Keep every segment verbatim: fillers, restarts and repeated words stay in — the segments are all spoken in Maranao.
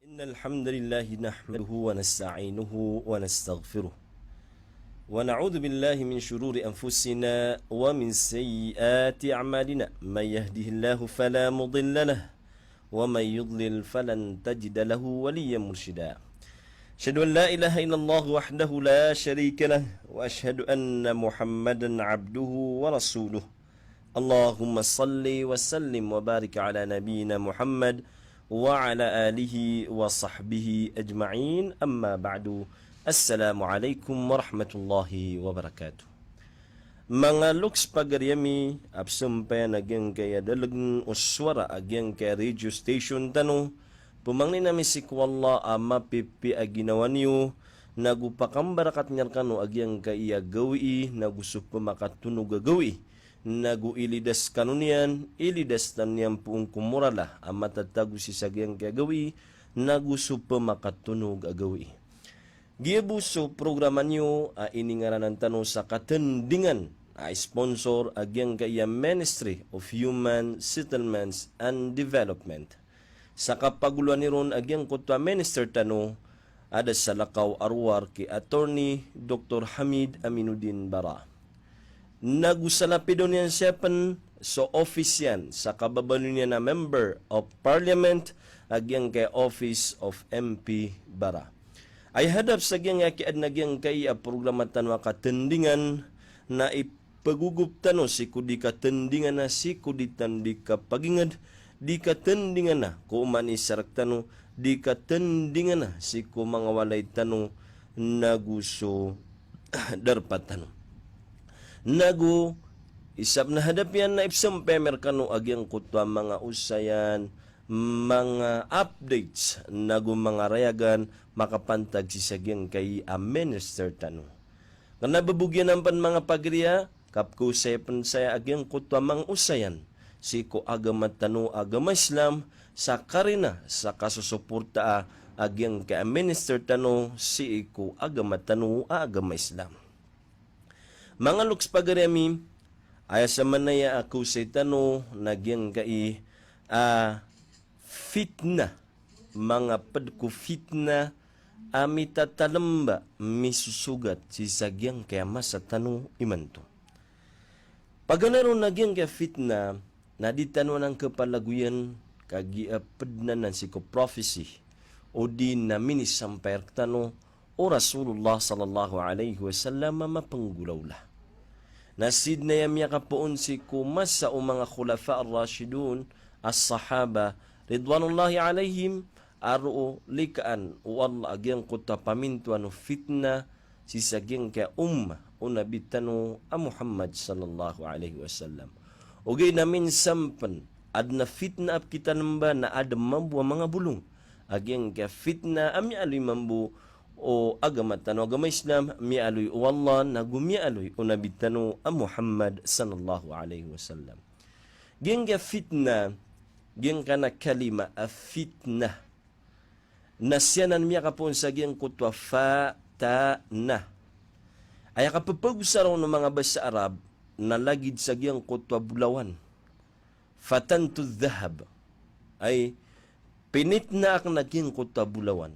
إن الحمد لله نحمده ونستعينه ونستغفره، ونعوذ بالله من شرور أنفسنا ومن سيئات أعمالنا. من يهده الله فلا مضل له، ومن يضلل فلن تجد له وليا مرشدا. أشهد أن لا إله إلا الله وحده لا شريك له، وأشهد أن محمدا عبده ورسوله. اللهم صل وسلم وبارك على نبينا محمد وعلى آله وصحبه أجمعين. أما بعد. السلام عليكم ورحمة الله وبركاته. Manga loks pagari ami a pzampayan a giyangkaya dalagn o sowara a giyangkaya radio station tano, pmangnin ami sii ko Allah a mapipiya a ginawa niyo, nago pakambarakat niyan rkano a giyangkaya gawii, nago so pmakatonog a gawii, nago ilidas kano niyan, ilidas tano niyan poon ko morala a matatago sii sa giyangkaya gawii, nago so pmakatonog a gawii. Giya bo so programa niyo a iningaranan tano sa Katndingan a sponsor a giyangkaya Ministry of Human Settlements and Development. Sa kapagoloan iron a giyangkoto a minister tano a da salakaw a rowar ki Attorney Doktor Hamid Aminuddin Bara. Nago salapid on iyan siya pn so office iyan sa kababaloy niyan a Member of Parliament a giyangkaya Office of M P Bara. Aya hadap sa giyangkaya kiyaadn a giyangkaya programa tano a Katndingan na ipagogop tano sii ko di katndingan a sii ko di tano di kapagingd, di katndingan a ko oman i isa rktano, di katndingan a sii ko manga walay tano, nago so darpa tano. Nago isa pn a hadap iyan na ipzampay ami rkano a giyangkoto a manga osayan, manga updates, nago manga rayagan makapantag sii sa giyangkaya minister tano. Kna ba bo giyanan pn manga pagari a kapkaosay pn saya a giyangkoto a manga osayan sii ko agama tano a agama Islam, sa karina sa kasosoporta a giyangkaya minister tano sii ko agama tano a agama Islam. Manga loks pagari ami, aya samanaya a kaosay tano na giyangkaya a fitnah, manga pd ko fitnah a mitatalmba, misosogat sii sa giyangkaya masa tano imanto. Paganay ron a giyangkaya fitnah na di tano anan khapalagoyan, kagiya pd anan sii ko prophecy odi na minisampay rktano o Rasulullah sallallahu alaihi wasallam a mapnggolawla. Na Sidna aya miyakapoon sii ko masa o manga Khulafa ar-Rashidun, as-Sahaba, ridwanullahi alaihim, a roo likaan o Allah a giyangkoto a pamintoan o fitnah sii sa giyangkaya ummah o Nabi tano a Muhammad sallallahu alaihi wasallam. Ogaid na minsan pn adn a fitnah a pkitalmba na adn mambo a manga bolong a giyangkaya fitnah a miyaaloy mambo o agama tano a agama Islam, miyaaloy o Allah, nago miyaaloy o Nabi tano a Muhammad sallallahu alaihi wasallam. Giyangkaya fitnah, giyangkanan a kalima a fitnah, na siyanan miyakapoon sa giyangkoto a fa, ta, na. Aya kapphagosara on o manga basa Arab na lagid sa giyangkoto a bolawan. Fatantu dhahab. Ay, pinitna akn a giyangkoto a bolawan.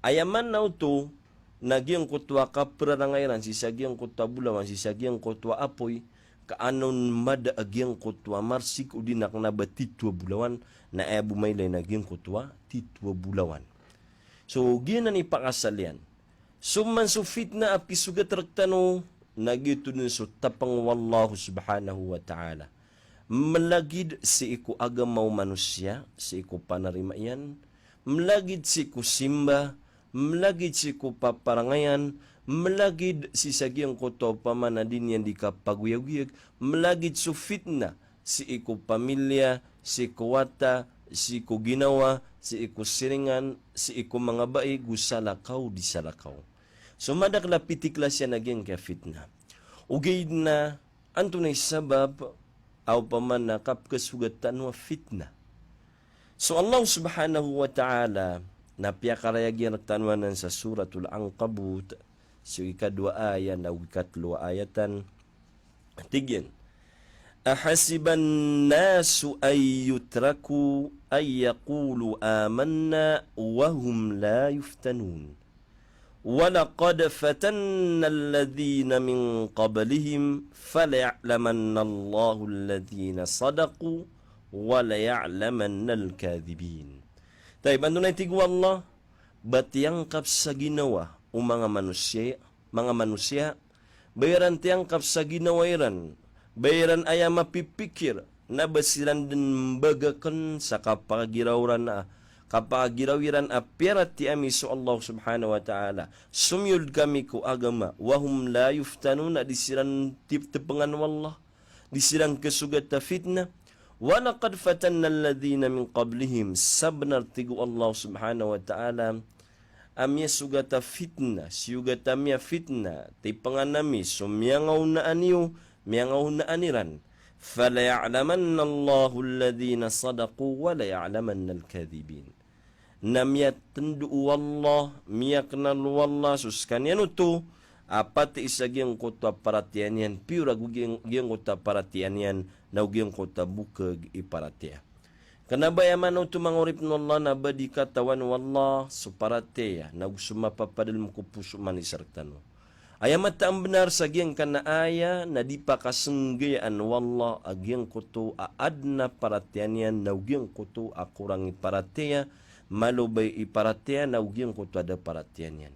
Aya maana oto na giyangkoto a kaprarangay iran sii sa giyangkoto a bolawan, sii sa giyangkoto a apoy, ka an on mada a giyangkoto a marsik odi na kna ba tito a bolawan, na aya bo mailay na giyangkoto a tito a bolawan. So, giyanan i pakasal iyan. So man so fitnah a pkisogat rktano, na giyoto dn so tapang o Allah subhanahu wa ta'ala. Mlagid sii ko agama o manosiya, sii ko panarima iyan, mlagid sii ko simba, mlagid sii ko paparangayan, mlagid sii sa giyangkoto a opama na di niyan di kapagoyagoyag, mlagid so fitnah sii ko pamilya, sii ko wata, sii ko ginawa, sii ko siringan, sii ko manga bai, go salakaw di salakaw. So madakl a pitiklas iyan a giyangkaya fitnah. Ogaid na antonaa i sabap a opama na kapkhasogat tano a fitnah. So Allah subhanahu wa ta'ala na piyakarayag iyan rktano anan sa Suratul Ankabut, so ikadowa a ayat na go ikatlo a ayatan. Tig iyan, أحسب الناس أن يتركوا أن يقولوا آمنا وهم لا يفتنون. ولقد فتنا الذين من قبلهم فليعلمن الله الذين صدقوا وليعلمن الكاذبين. Tayyib, antonaa i tig o Allah, ba tiyangkap sa ginawa o manga manosiya, manga manosiya, ba iran tiyangkap sa ginawa iran, ba iran aya mapipikir, na ba siran den mbagaken sa kapagiraw iran a, kapagiraw iran a piyaratiyaya ami so Allah subhanahu wa ta'ala. Somiyold kami ko agama, wa hum la yuftanun, na di siran tip-, tepengan o Allah, di siran kesogat a fitna. Wa laqad fatanna alladhina min qablihim, sabenar tig o Allah subhanahu wa ta'ala, a miyasogat a fitna, siyogat a miyafitna, tipengan ami so miyangaonaan iyo, miyangaonaan iran. Fala ya'lamanna Allahu alladhina sadaqu wa la ya'lamanna al-kadhibin. Na miyatendo o Allah, miyakenal o Allah so sekaniyan oto a patey sa giyangkoto a paratiyaya niyan, pure ago giyang-, giyangkoto a paratiyaya niyan, na o giyangkoto a bokeg i paratiyaya. Kena ba aya maana oto manga oripen o Allah na ba di katawan o Allah so paratiyaya, na go so mapapadalem ko poso o manisar tano. Aya mataan benar sa giyangkanan a aya na di pakasenggayaan o Allah a giyangkoto a aden a paratiyaya niyan, na o giyangkoto a korang i paratiyaya, malobay i paratiyaya, na o giyangkoto a da paratiyaya niyan.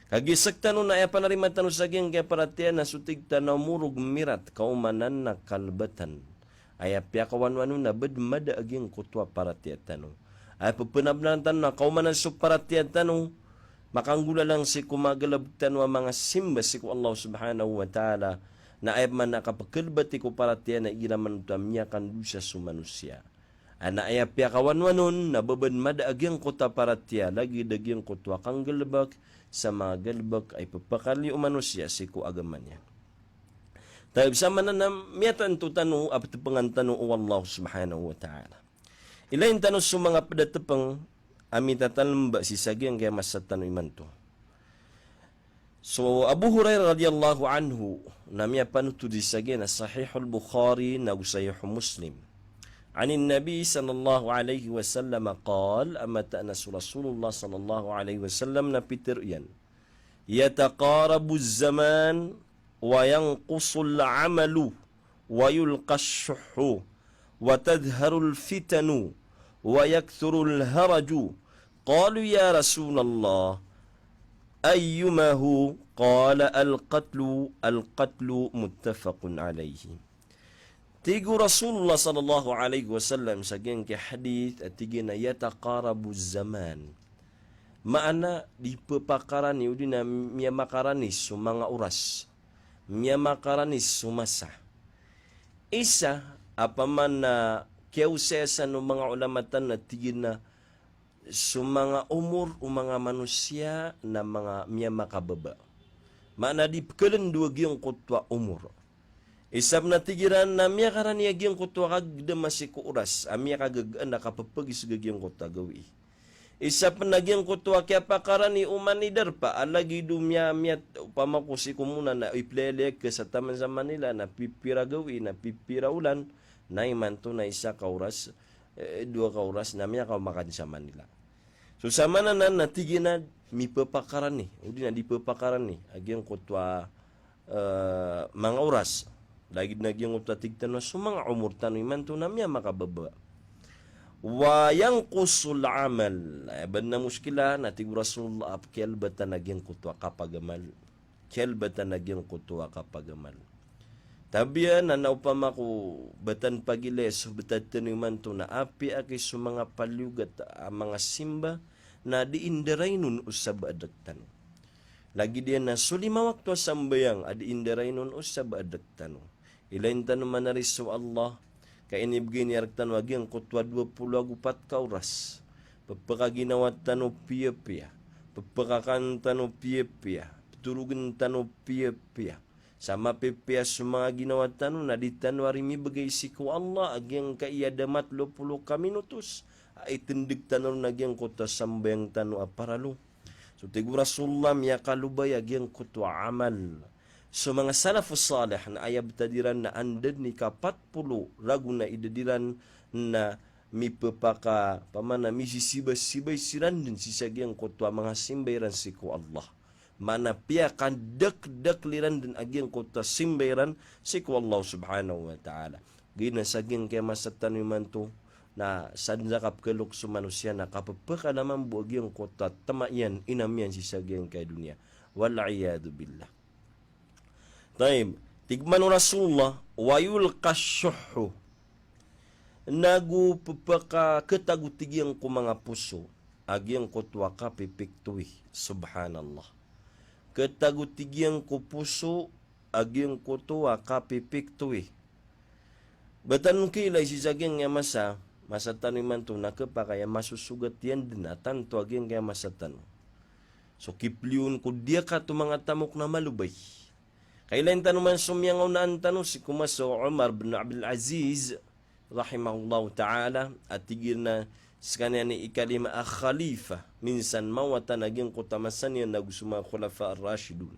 Kagiya sektano na aya panarima tano sa giyangkaya paratiyaya na so tig tano a morog mirat, kaomanan na kalebatan. Aya piyakawanwan on na ba den mada a giyangkoto a paratiyaya tano. Aya pepenabenar tano na kaomanan so paratiyaya tano, makanggolalang sii ko manga galebek tano a manga simba sii ko Allah subhanahu wa ta'ala. Na aya pman a kapekelebati ko paratiyaya na igira man oto a miyakandosa so manosiya. Na aya piyakawanwan on na ba den mada a giyangkoto a paratiyaya, lagid a giyangkoto a kanggalebek sa manga galebek a ipepakaliyo o manosiya sii ko agama niyan. Tayyib, samanan na miyatanto tano a petepengan tano o Allah subhanahu wa ta'ala. Ilayin tano so manga ped a tepeng a mitatalem ba sii sa giyangkaya masa tano imanto. So Abu Hurairah radhiyallahu anhu na miyapanotol sii sa giya na Sahihul Bukhari na go Sahih Muslim. Anin Nabi sallallahu alaihi wasallam qal, a mataan a so Rasulullah sallallahu alaihi wasallam na pitero iyan, yataqarabuz zaman wa yanqusul amalu wa yulqash shuhhu wa tadhharul fitanu wa yakthurul haraju. Qalu ya Rasulallah, ayyumahu? Qala al-qatlu, al-qatlu, muttafaqun alayhi. Tig o Rasulullah sallallahu alaihi wasallam sa giyangkai a hadith a tig iyan a yataqarabuz zaman. Maana di pepakarani odi na miyamakarani so manga oras. Miyamakarani so masa. Isa a pman a kiyaosaya san o manga ulama tano na tig iyan a so manga omor o manga manosiya na manga miyamakababa. Maana di pekelendo a giyangkoto a omor. Isa pn a tig iran na miyakarani a giyangkoto a kagedama sii ko oras a miyakagagaan a kapepegiseg a giyangkoto a gawii. Isa pn a giyangkoto a kiyapakarani oman i darpa a lagid o miya, miya, opama ko sii ko Mona na iplelek sa taman sa Manila na pipira gawii na pipira olan, na imanto na isa ka oras, eh, dowa ka oras na miyakaoma ka dn sa Manila. So samanan na tig iyan a mipepakarani odi na di pepakarani a giyangkoto a, eh, manga oras. Lagid na giyangkoto a tig tano a so manga omor tano imanto na miyamakababa. Wa yanqusul amal. Aya bnar a muskila na tig o Rasulullah a pekiyalebatan a giyangkoto a kapagamal. Kiyalebatan a giyangkoto a kapagamal. Tabiya na, na opama ko batan pagilaya so betad tano imanto na apiya aki so manga paliyogat a manga simba na di indarainon o sabaad rektano. Lagid iyan a so lima wakto a sambayang a di indarainon o sabaad rektano. Ilayin tano manari so Allah, ka inibegay niyan rektano a giyangkoto a dowa polo ago pat ka oras. Pepekaginawa tano piyapiya, pepekakan tano piyapiya, petorogen tano piyapiya. Sa mapipiya so manga ginawa tano na di tano ari mibegay sii ko Allah a giyangkaya da matlo polo ka minutos a itendeg tano ron a giyangkoto a sambayang tano a paralo. So tig o Rasulullah, miyakalobay a giyangkoto a amal. So manga salafus salih na aya btad iran na anda dn i kapat polo ragon a idad iran na mipepaka, pamana misisibasibay siran dn sii sa giyangkoto a manga simba iran sii ko Allah. Mana piyakandakdakl iran dn a giyangkoto a simba iran sii ko Allah subhanahu wa ta'ala. Giya na sa giyangkaya masa tano imanto na sadn sa kapkhalok so manosiya na kapepakala mambo a giyangkoto a tma iyan, inam iyan sii sa giyangkaya doniya. Wal iyadhu billah. Tayyib. Tig man o Rasulullah, "Wa yulqa shuhhu." Nago pepaka, khatago tig iyan ko manga poso a giyangkoto a kapipiktowi. Subhanallah. Khatago tig iyan ko poso a giyangkoto a kapipiktowi. Ba tano kailay sii sa giyangkaya masa, masa tano imanto na khapakay a masosogat iyan dn a tanto a giyangkaya masa tano. So kipliyon ko diyakat o manga tamok na malobay. Kailay tano man so miyangaonaan tano sii ko masa o Umar bin Abdul Aziz rahimahullahu ta'ala, a tig iyan a skaniyan i ikalima a khalifa, minsan mawatan a giyangkoto a masa niyan ago so manga khulafa ar-rashidun.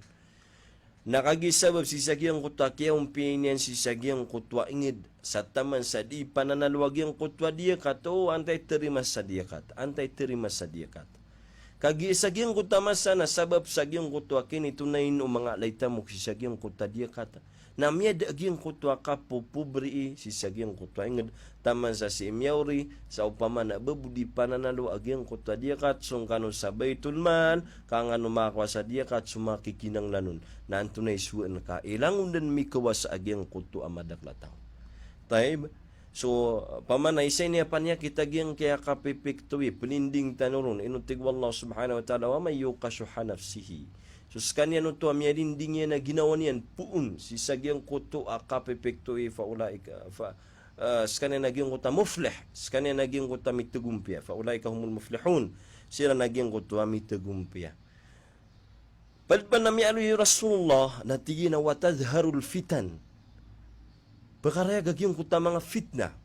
Na kagiya sabap sii sa giyangkoto a kiyaompiya niyan sii sa giyangkoto a ingd, sa taman sa di pananalo a giyangkoto a diyakat, o antaa i tarima sa diyakat, antaa i tarima sa diyakat. Kagiya sa giyangkoto a masa na sabap sa giyangkoto a kinitonayn o manga alay tamok sii sa giyangkoto a diyakat. Na miyada a giyangkoto a kapopobrii sii sa giyangkoto a ingd, taman sa sii miyaori, sa opama na ba bo di pananalo a giyangkoto a diyakat, song kano sa Baitul Mal, ka an kano makakowa sa diyakat so manga kikinanglan on. Na antonaa i sowaan ka, ilangon dn mikowasa a giyangkoto a madakl a taw. Tayyib. So, pamana isa ini a panyakit a giyangkaya kapipiktowi, plinding tano ron, ino tig o Allah subhanahu wa ta'ala, "Wa man yuqa shuhha nafsihi." So, skaniyan oto a miyalinding iyan a ginawa niyan poon sii sa giyangkoto a kapipiktowi, fa ulaika, fa, ah, skaniyan a giyangkoto a muflih, skaniyan a giyangkoto a mitagompiya, fa ulaika humul muflihun, siran a giyangkoto a mitagompiya. Pd pn a miyaaloy o Rasulullah na tig iyan a, "Wa tadharul fitan." Pkarayag a giyangkoto a manga fitna.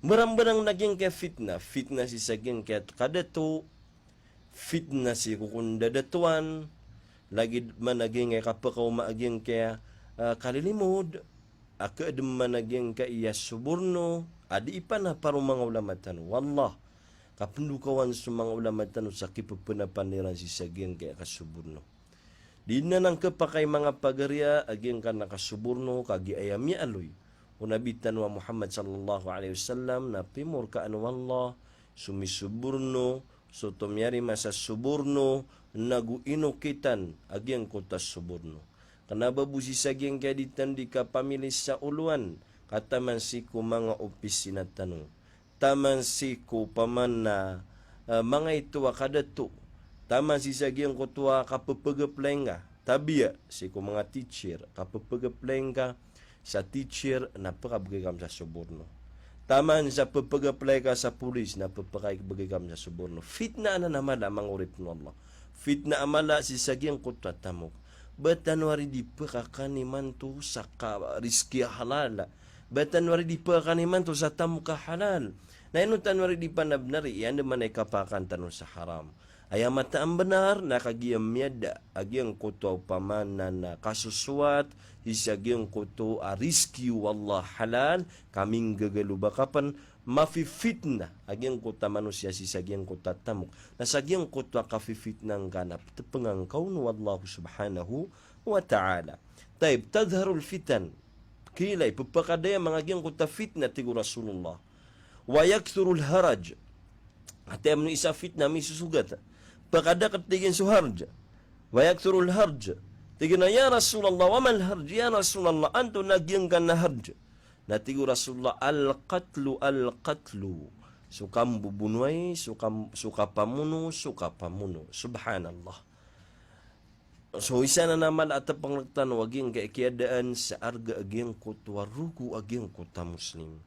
Mbarambarang a giyangkaya fitna, fitna sii sa giyangkaya kadato, fitna sii ko kondadatoan, lagid man a giyangkaya kapakaoma a giyangkaya, ah, kalilimod, a kaadn man a giyangkaya soborno, a di ipanapar o manga ulama tano. Wallah, kapndokawan so manga ulama tano sa kipepanapan iran sii sa giyangkaya kasoborno. Di nan angkapakay manga pagariya a giyangkana kasoborno, kagiya aya miyaaloy o Nabi tano a Muhammad sallallahu alaihi wasallam na pimorkaan o Allah so misoborno, so oto miyarima sa soborno, nago inokitan a giyangkoto a soborno. Kna ba bo sii sa giyangkaya di tano di kapamili sa olowan, ka taman sii ko manga opisina tano, taman sii ko pamana, ah, manga ito a kadato, taman sii sa giyangkoto a kapepagaplay ngka, tabiya sii ko manga teacher, kapepagaplay ngka sa teacher na pkabgay kam sa soborno. Taman sa pepagaplay ka sa polis na pepkabgay kam sa soborno. Fitna anan a mala, manga oripn o Allah. Fitna a mala sii sa giyangkoto a tamok. Ba tano ari di pkakan imanto sa ka-, rizki a halal. Ba tano ari di pkakan imanto sa tamok a halal. Na ino tano ari di panabnar i anda man i kapakan tano sa haram. Aya mataan a bnar na kagiya miyada a giyangkoto a opama na, na kasosowat sii sa giyangkoto a rizki o Allah halal, ka minggagaloba ka pn, mafifitna a giyangkoto a manosiya sii sa giyangkoto a tamok. Na sa giyangkoto a kafifitna ngka na ptpngan ka on o Allah subhanahu wa ta'ala. Tayyib, tadharul fitan. Kailay, pphakadaya manga giyangkoto a fitna, tig o Rasulullah. Wa yakthurul haraj. Ati amno isa fitna misosogat. Pkadakl tig iyan so harj. Wa yakthurul harj. Tig iyan a, "Ya Rasulullah, wa mal harj? Ya Rasulullah, antonaa giyangkanan a harj?" Na tig o Rasulullah, "Al-qatlu, al-qatlu." So kambobonowai, so kam-, so kapamono, so kapamono. Subhanallah. So isa nan a mala a tpngrk tano a giyangkaya kiyadaan sa arga a giyangkoto a rogo a giyangkoto a Muslim.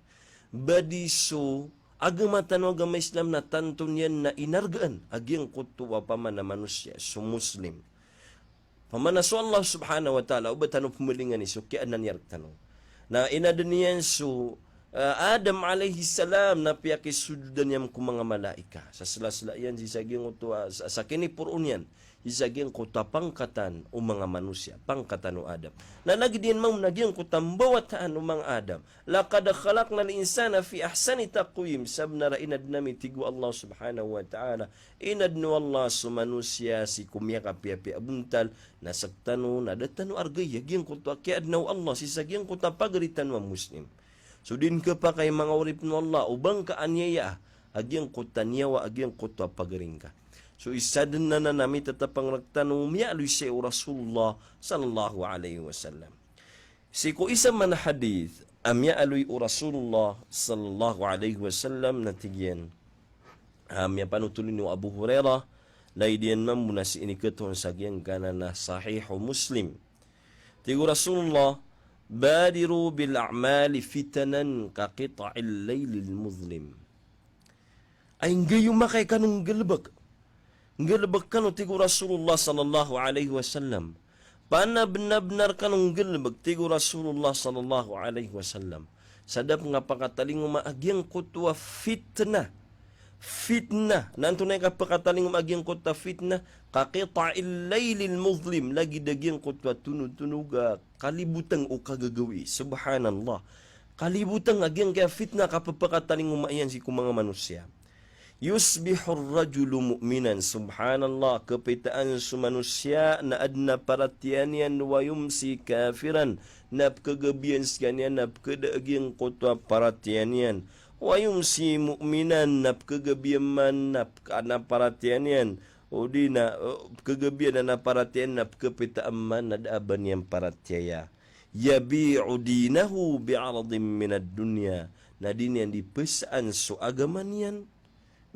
Ba di so agama tano a agama Islam na tanto niyan na inargaan a giyangkoto a opama na manosiya so Muslim. Opama na so Allah subhanahu wa ta'ala, o ba tano pmbalingani so kiyaadn iyan rktano. Na inadn iyan so ah, Adam alayhis salam na piyakisododan iyan ko manga malaikat. Sa selasela iyan sii sa giyangkoto a, sa, sa kiniporo niyan, sii sa giyangkoto a pangkatan o manga manosiya, pangkatan o Adam. Na lagid iyan mambo na giyangkoto a mbawataan o manga Adam. "Laqad khalaqnal insana fi ahsani taqwim." Sabenar a inadn ami, tig o Allah subhanahu wa ta'ala, inadn o Allah so manosiya sii ko miyakapiyapiya a bontal, na sektano na da tano argay a giyangkoto a kiyaadna o Allah sii sa giyangkoto a pagari tano a Muslim. So di ngka pakay, manga oripen o Allah, o ba ngka aniyayaa a giyangkoto a niyawa a giyangkoto a pagari ngka. So isa den anan a mitatapang rektano miyaaloy sii o Rasulullah sallallahu alayhi wasallam. Sii ko isa man a hadith a miyaaloy o Rasulullah sallallahu alayhi wasallam na tig iyan, a miyapanotol ini o Abu Hurairah, lagid iyan mambo na sii iniketoon sa giyangkanan a Sahih Muslim. Tig o Rasulullah, "Badiru bil a'mali fitanan ka qita'il laylil muzlim." Ay, nggayo makay kano nggalebek. Nggalebek kano, tig o Rasulullah sallallahu alayhi wasallam. Panabenabenar kano nggalebek, tig o Rasulullah sallallahu alayhi wasallam. Sa da pen nga pakatalingoma a giyangkoto a fitnah. Fitnah. Na antonaa i kapakatalingoma a giyangkoto a fitnah? Ka qita'il laylil muzlim. Lagid a giyangkoto a tonogtonog a kalibotang o kagagawii. Subhanallah. Kalibotang a giyangkaya fitnah a kapepakatalingoma iyan sii ko manga manosiya. Yusbihur rajulu mu'minan. Subhanallah. Kepitaan so manosiya na aden a paratiyaya niyan, wa yumsi kafiran. Na pekagabiyan sekaniyan na pekada a giyangkoto a paratiyaya niyan. Wa yumsi mu'minan, na pekagabiyan man na peka-, na paratiyaya niyan. O di na, eh, pekagabiyan na paratiyaya niyan, na pekapitaan man na da a ba niyan paratiyaya. Yabi'u dinahu bi'aradin minad dunya. Na di niyan di pesaan so agama niyan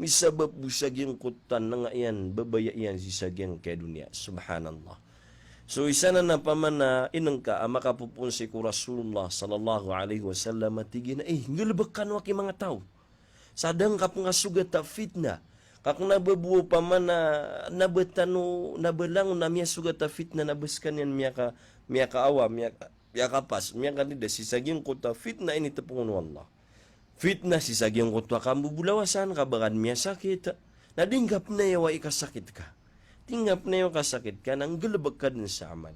misabap bo sa giyangkoto a nenga iyan, babaya iyan sii sa giyangkaya doniya. Subhanallah. So isa nan a pamana inengka a makapopoon sii ko Rasulullah sallallahu alayhi wasallam a tig iyan a, eh, nggalebek kano aki manga taw. Sa da ngka pen nga sogat a fitnah. Ka kena ba bo pamana na ba tano, na ba langon a miyasogat a fitnah, na ba sekaniyan miyaka-, miyakaawa, miyaka-, miyakapas, miyakalida sii sa giyangkoto a fitnah a initepengon o Allah. Fitnah sii sa giyangkoto a kambobolawasan, ka ba ka den miyasakit. Na di ngka pen aya oway kasakit ka. Di ngka pen aya oway kasakit ka, na nggalebek ka den sa amal.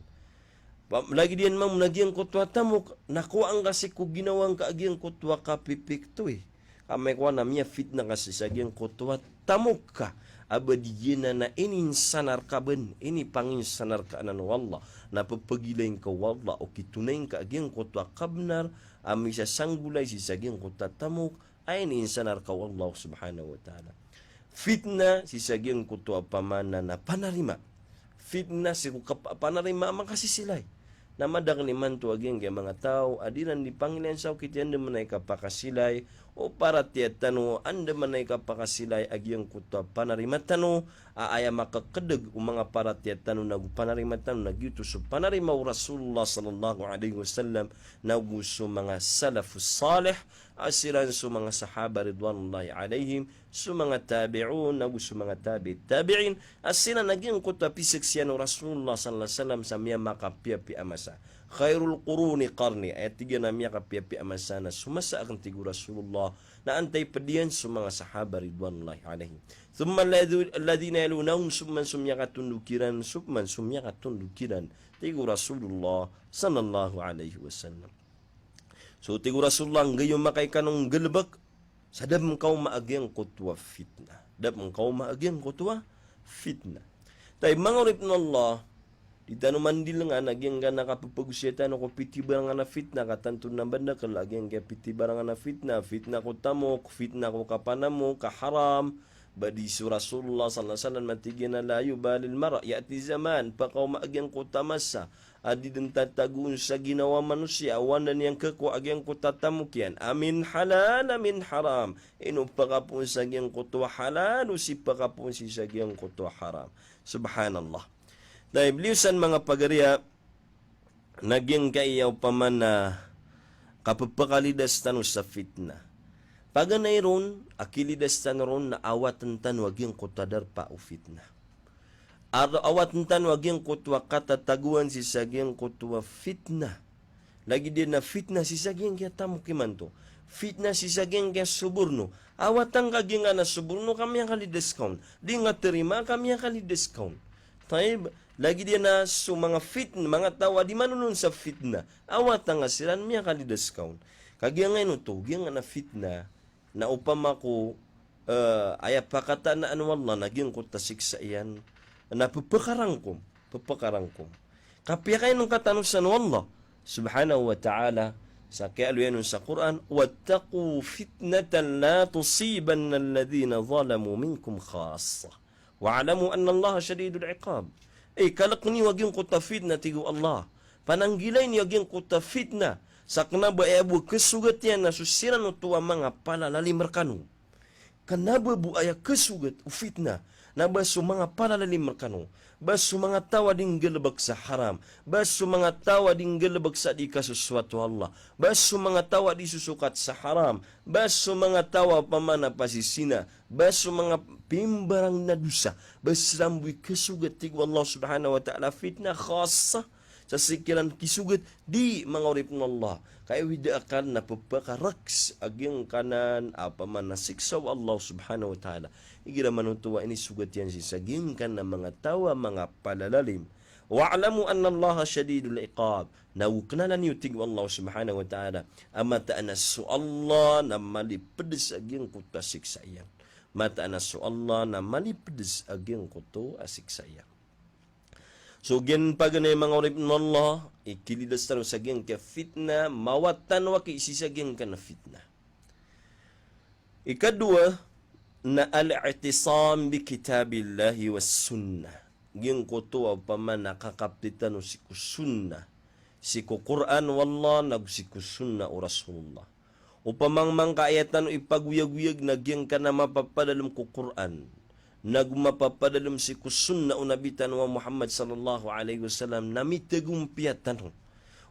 Ba, lagid iyan mambo na giyangkoto a tamok, na kowaa ngka sii ko ginawa ngka a giyangkoto a kapipikto, eh. Ka amay kowan a miyafitnah ka sii sa giyangkoto a tamok ka, a ba di giyanan a ininsanar ka ben, inipanginsanar ka anan o Allah, na pepegilay ngka o Allah o kitonay ngka a giyangkoto a kabenar a misasanggolay sii sa giyangkoto a tamok a ininsanar ka o Allah subhanahu wa ta'ala. Fitnah sii sa giyangkoto a pamana na panarima. Fitnah sii ko kap-, panarima a makasisilay. Na madakel imanto a giyangkaya manga taw a di ran di pangilayan sa okit i andamanaya i kapakasilay o paratiyaya tano, andamanaya i kapakasilay a giyangkoto a panarima tano, a aya makakedeg o manga paratiyaya tano nago panarima tano na giyoto so panarima o Rasulullah sallallahu alayhi wasallam nago so manga salafus salih, a siran so manga sahaba ridwanullahi alayhim, so manga tabi'un, nago so manga tabi'it tabi'in, a siran a giyangkoto a pisaksian o Rasulullah sallallahu alayhi wasallam sa miyamakapiyapiya a masa. Khairul quruni qarni, aya tig iyan a miyakapiyapiya a masa na so masa aken, tig o Rasulullah, na antaa i ped iyan? So manga sahaba ridwanullahi alayhim. Thumma alladhi-, alladhina yalunahum, so pman so miyakatondog iran, so pman so miyakatondog iran, tig o Rasulullah sallallahu alayhi wasallam. So tig o Rasulullah, nggayo makay kano nggalebek, sa da pen kaoma a giyangkoto a fitnah. Da pen kaoma a giyangkoto a fitnah. Tay manga oripen o Allah, di tano mandilengan a giyangkanan a kapepagosaya tano ko pitibarangan a fitnah, ka tanto na ba ndakel a giyangkaya pitibarangan a fitnah, fitnah ko tamok, fitnah ko kapanamok a haram, ba di so Rasulullah sallallahu alayhi wasallam a tig iyan a la yubalil mar'a, ya'ti zaman, pakaoma a giyangkoto a masa a di den tatagoon sa ginawa a manosiya, a anda niyan kekowa a giyangkoto a tamok iyan, a min halal, a min haram. Ino pakapoon sa giyangkoto a halal, o si pakapoon sii sa giyangkoto a haram. Subhanallah. Tay beliyo san manga pagariya, na giyangkaya opama na kapepakalidas tano sa fitnah. Paganay ron, a kilidas tano ron na awaten tano a giyangkoto a darpa o fitnah. Ar-, awaten tano a giyangkoto a katatagoan sii sa giyangkoto a fitnah. Lagid iyan a fitnah sii sa giyangkaya tamok imanto. fitnah sii sa giyangkaya so Borno. Awatan ka giyangkanan a so Borno ka miyakalidas ka on. Di nga tarimaa ka miyakalidas ka on. Tayyib, lagid iyan a so manga fitnah, manga taw a di manonoon sa fitnah. Awatan ka siran miyakalidas ka on. Ka giyangkanan oto, giyangkanan a fitnah, na opama ko, eh, aya pakatanaan o Allah na giyangkoto a siksa iyan, na pepekarangkom, pepekarangkom. Kapiya ka ino katanosan o Allah subhanahu wa ta'ala, sa kiyaaloy iyan on sa Qur'an, "Wattaqu fitnatan la tusibanna alladhina zalamu minkum khassah. Wa'lamu anna Allaha shadidul iqab." Eh, kalekn iyo a giyangkoto a fitnah, tig o Allah. Pananggilai niyo a giyangkoto a fitnah. Sa kena ba aya bo kesogat iyan na so siran oto a manga palalalim rekano. Kena ba bo aya kesogat o fitnah na ba so manga palalalim rekano, ba so manga taw a di nggalebek sa haram, ba so manga taw a di nggalebek sa di kasosoat o Allah, ba so manga taw a di sosokat sa haram, ba so manga taw a opama na pasisina, ba so manga pimbarang na dosa, ba siran bo i kesogat, tig o Allah subhanahu wa ta'ala, fitnah khassah, sa sii kiran kisogat, di, manga oripen o Allah. Ka aya wida akal na pepekaraks a giyangkanan a opama na siksa o Allah subhanahu wa ta'ala. Igira manoto a inisogat iyan sii sa giyangkanan a manga taw a manga palalalim. "Wa'lamu anna Allaha shadidul iqab." Na go kenala niyo, tig o Allah subhanahu wa ta'ala, a mataan a so Allah na malipedes a giyangkoto a siksa iyan. Mataan a so Allah na malipedes a giyangkoto a siksa iyan. So giyan paganay, manga oripen o Allah, ikilidas tano sa giyangkaya fitnah, mawatan waki sii sa giyangkanan a fitnah. Ikadowa na al-i'tisam bi kitabillahi was sunnah. Giyangkoto a opama na kakapeti tano sii ko sunnah, sii ko Qur'an o Allah, na go sii ko sunnah o Rasulullah. Opama mangka aya tano ipagoyagoyag na giyangkanan a mapapadalem ko Qur'an, na go mapapadalem sii ko sunnah o Nabi tano a Muhammad sallallahu alaihi wasallam, na mitagompiya tano.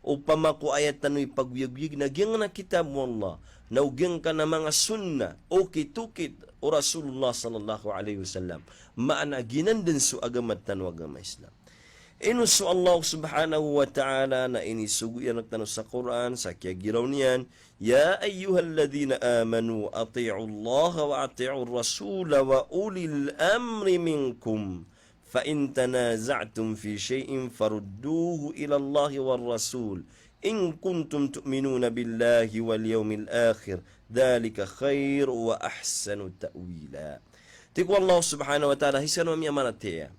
Opama ko aya tano ipagoyagoyag na giyangkanan a kitab o Allah, na go giyangkanan a manga sunnah, okit-okit o Rasulullah sallallahu alaihi wasallam. Maana giyanan den so agama tano a agama Islam. Ino so Allah subhanahu wa ta'ala na inisogo iyan rektano sa Qur'an, sa kiyagiraw niyan, "Ya ayyuhalladhina amanu ati'ullaha wa ati'ur rasula wa ulil amri minkum. Fa in tanaza'tum fi shay'in farudduhu ilallahi war rasul. In kuntum tu'minuna billahi wal yawmil akhir. Dhalika khayr wa ahsanu ta'wila." Tig o Allah subhanahu wa ta'ala, hay sekano a miyamaratiyaya,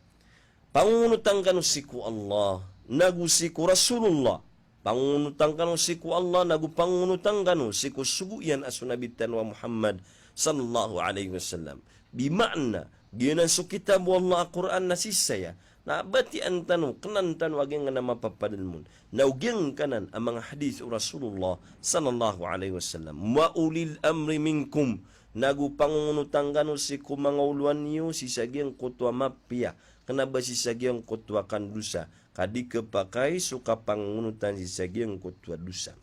pangongonotan kano sii ko Allah, na go sii ko Rasulullah. Pangongonotan kano sii ko Allah, na go pangongonotan kano sii ko sogo iyan a so Nabi tano a Muhammad sallallahu alaihi wasallam. Bi maana, giyanan so kitab o Allah a Qur'an na sii saya na batiyaan tano, kenan tano a giyangkanan a mapapadalem on, na go giyangkanan a manga hadith o Rasulullah sallallahu alaihi wasallam. Wa ulil amri minkum, na go pangongonotan kano sii ko manga olowan iyo sii sa giyangkoto a mapiya, kena ba sii sa giyangkoto a kandosa, ka di kepakay so kapangongonotan sii sa giyangkoto a dosa.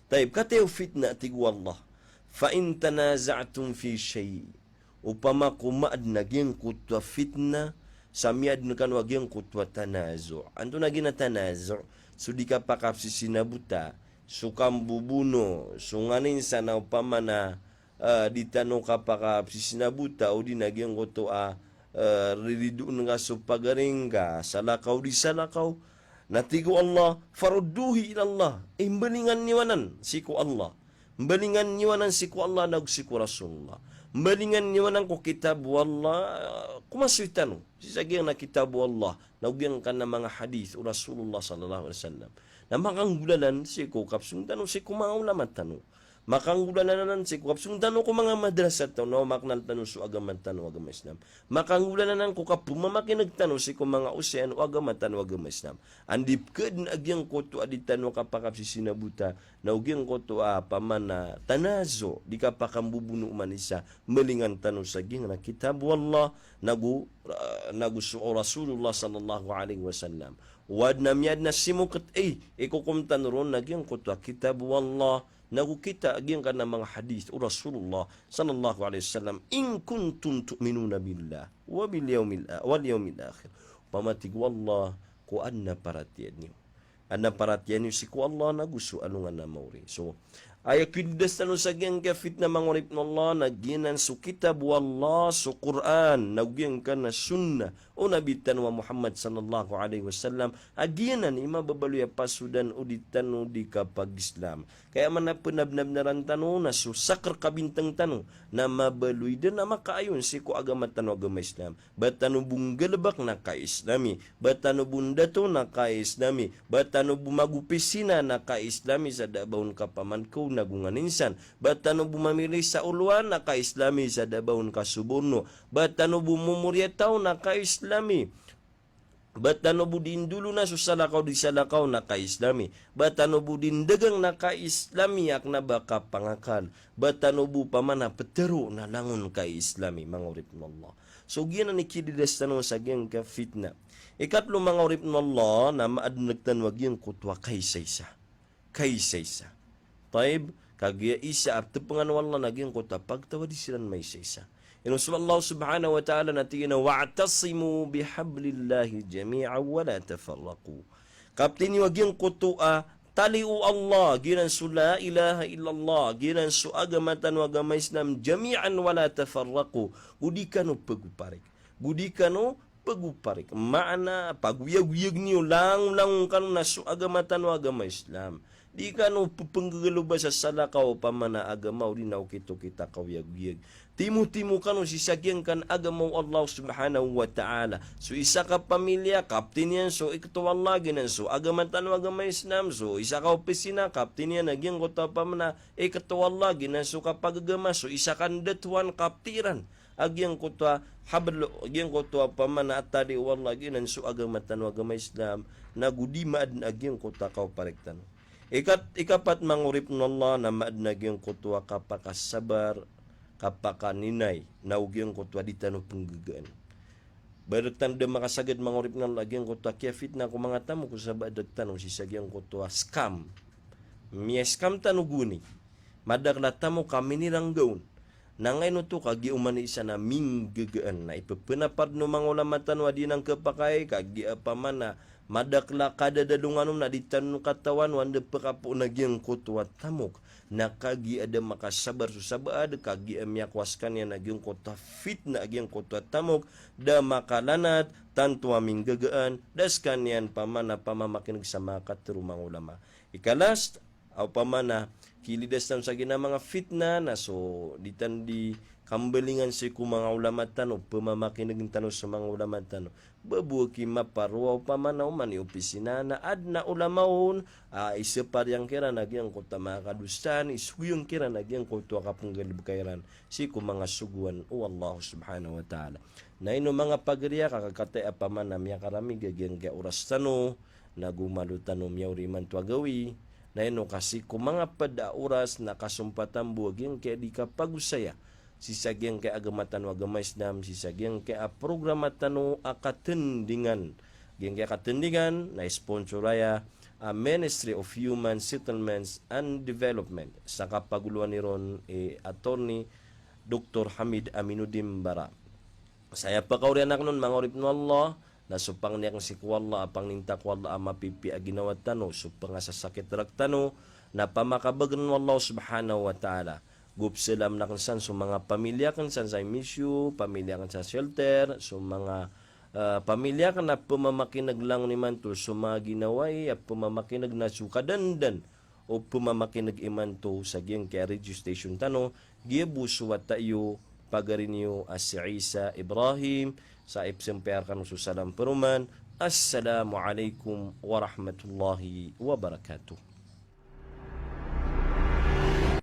Tayyib, kataya o fitnah, tig o Allah, "Fa in tanaza'tum fi shay'." Opama ko maaden a giyangkoto a fitnah, sa miyaden kano a giyangkoto a tanazu'. Antonaa giyanan a tanazu'? So di kapakapsisinabota, so kambobono, so nganin sa na opama na ah, di tano kapakapsisinabota, odi na giyangkoto a, ah, riridoon ka so pagaring ka, salakaw di salakaw. Na tig o Allah, "Farudduhu ilallah." Eh, mbalingan iyo anan sii ko Allah. Mbalingan iyo anan sii ko Allah, na go sii ko Rasulullah. Mbalingan iyo anan ko kitab o Allah, ah, komasoy tano sii sa giyangkanan a kitab o Allah, na go giyangkanan a manga hadith o Rasulullah sallallahu alaihi wasallam. Na makanggolalan sii ko kapsong tano sii ko manga ulama tano. Makanggolalan anan sii ko kapsong tano ko manga madrasa tano, na makenal tano so agama tano a agama Islam. Makanggolalan anan ko kapemamakineg tano sii ko manga osayan o agama tano a agama Islam. Anda i pekeden a giyangkoto a di tano kapakapsisinabota, na go giyangkoto a opama na tanazu', di kapakambobono oman isa, mbalingan tano sa giyangkanan a kitab o Allah, na go, ah, na go so Rasulullah sallallahu alaihi wasallam. O aden a miyaden a simoket, eh, ikokom tano ron na giyangkoto a kitab o Allah, na go kita giyangkanan a manga hadith o Rasulullah sallallahu alaihi wasallam, "In kuntum tu'minuna billah wa bil yawmil a-, wal yawmil akhir." Opama, tig o Allah, ko aden a paratiyaya niyo, aden a paratiyaya niyo sii ko Allah na go so alongan a maori. So, Aya kididas tano sa giyangkaya fitna, manga oripn o Allah, na giyanan so kitab o Allah, so Qur'an, na giyangkanan a sunnah o Nabi tano a Muhammad sallallahu alaihi wasallam, a giyanan i mababaloy a pasodan o di tano di kapag-Islam. Kaya mana pnabnabnaran tano na so sakr kabintang tano na mabaloy dn a makaayon sii ko agama tano a agama Islam. Ba tano bo nggalbk na ka-Islami. Ba tano bo ndato na ka-Islami. Ba tano bo magopisina na ka-Islami sa da a ba on kapamankaw na go nganin san. Ba tano bo mamili sa olowan na ka-Islami sa da a ba on kasoborno. Ba tano bo momoriyataw na ka-Islami. Ba tano bo di ndolona so salakaw di salakaw na ka-Islami. Ba tano bo di ndagang na ka-Islami a kna ba kapangakal. Ba tano bo pamana ptero na langon ka-Islami, manga oripn o Allah. So giyanan i kididas tano sa giyangkaya fitna. Ikatlo, manga oripn o Allah, na maadn rktano a giyangkoto a kaisaisa. Kaisaisa. Tayyib, kagiya isa a rtpngan o Allah na giyangkoto a pagtawadi siran maisaisa. Ino so Allah subhanahu wa ta'ala na tig iyan a, "Wa'tasimu bihablillahi jami'an wa la tafarraqu." Kaptini a giyangkoto a tali o Allah, giyanan so la ilaha illallah, giyanan so agama tano a agama Islam, jami'an wa la tafarraqu. Go di kano pagoparik. Go di kano pagoparik. Maana, pagoyagoyag niyo, langolangon kano na so agama tano a agama Islam. Di kano pphanggagaloba sa salakaw pamana agama odi na okit-okit a kaoyagoyag. Timotimo kano sii sa giyangkanan a agama o Allah subhanahu wa ta'ala. So isa ka pamilya, kaptini iyan so ikto o Allah, giyanan so agama tano a agama Islam. So isa ka opisina, kaptini iyan a giyangkoto a pamana ikto o Allah, giyanan so kapagagama. So isa ka ndatowan, kapti iran a giyangkoto a habl, giyangkoto a pamana a tali o Allah, giyanan so agama tano a agama Islam, na go di maadn a giyangkoto a kaoparik tano. Ikat-, ikapat, manga oripn o Allah, na maadn a giyangkoto a kapakasabar, kapakaninay, na o giyangkoto a di tano pnggagaan. Ba rktano da makasagad, manga oripn o Allah, a giyangkoto a kiyafitna ko manga tamok o sabaad rktano sii sa giyangkoto a scam. Miya-scam tano goni. Madakl a tamok a minirangga on. Na angkaino oto kagiya oman i isa na minggagaan. Na ipepena pardon o manga ulama tano a di nan kepakay, kagiya pamana madakl a kadadalongan on na di tano katawan o anda pekapoon a giyangkoto a tamok. Na kagiya da makasabar so sabaad, kagiya miyakowa skaniyan a giyangkoto a fitna a giyangkoto a tamok, da makalanat, tanto a minggagaan, da skaniyan pamana pamamakineg sa manga katero o manga ulama. Ika-last, a opama na kilidas tano sa giya manga fitna na so di tano di kambalingan sii ko manga ulama tano, pemamakinegen tano so manga ulama tano. Ba bo aki maparowa opama na oman i opisina na aden a ulama on, a, isepar iyan kiran a giyangkoto a manga kadosaan, isogo iyan kiran a giyangkoto a kapenggalebeka iran sii ko manga sogoan o Allah subhanahu wa ta'ala. Na ino manga pagari a kakataya opama na miyakaramig a giyangkaya oras tano, na go malo tano miyaori imanto a gawii, na ino ka sii ko manga ped a oras na kasompatan bo a giyangkaya di kapagosaya sii sa giyangkaya agama tano a agama Islam, sii sa giyangkaya a programa tano a katendingan. Giyangkaya katendingan na isponsor aya a Ministry of Human Settlements and Development, sa kapagoloan iron i Attorney Doktor Hamid Aminuddin Bara. Saya pekaorian aken on manga oripen o Allah, na so pangni aken sii ko Allah a pangninta ko Allah a mapipiya a ginawa tano, so pengasasakit rektano, na pamakabagn o Allah subhanahu wa ta'ala. Go pesalam aken san so manga pamilya aken san sa I M S U, pamilya aken sa shelter, so manga, eh, pamilya aken a pemamakineg langon imanto so manga ginawai a pemamakineg na so kadandan o pemamakineg imanto sa giyangkaya radio station tano, giya bo so wata iyo, pagari niyo a si Isa Ibrahim, sa ipesempay rekano so salam peroman. Assalamu alaikum warahmatullahi wabarakatuh.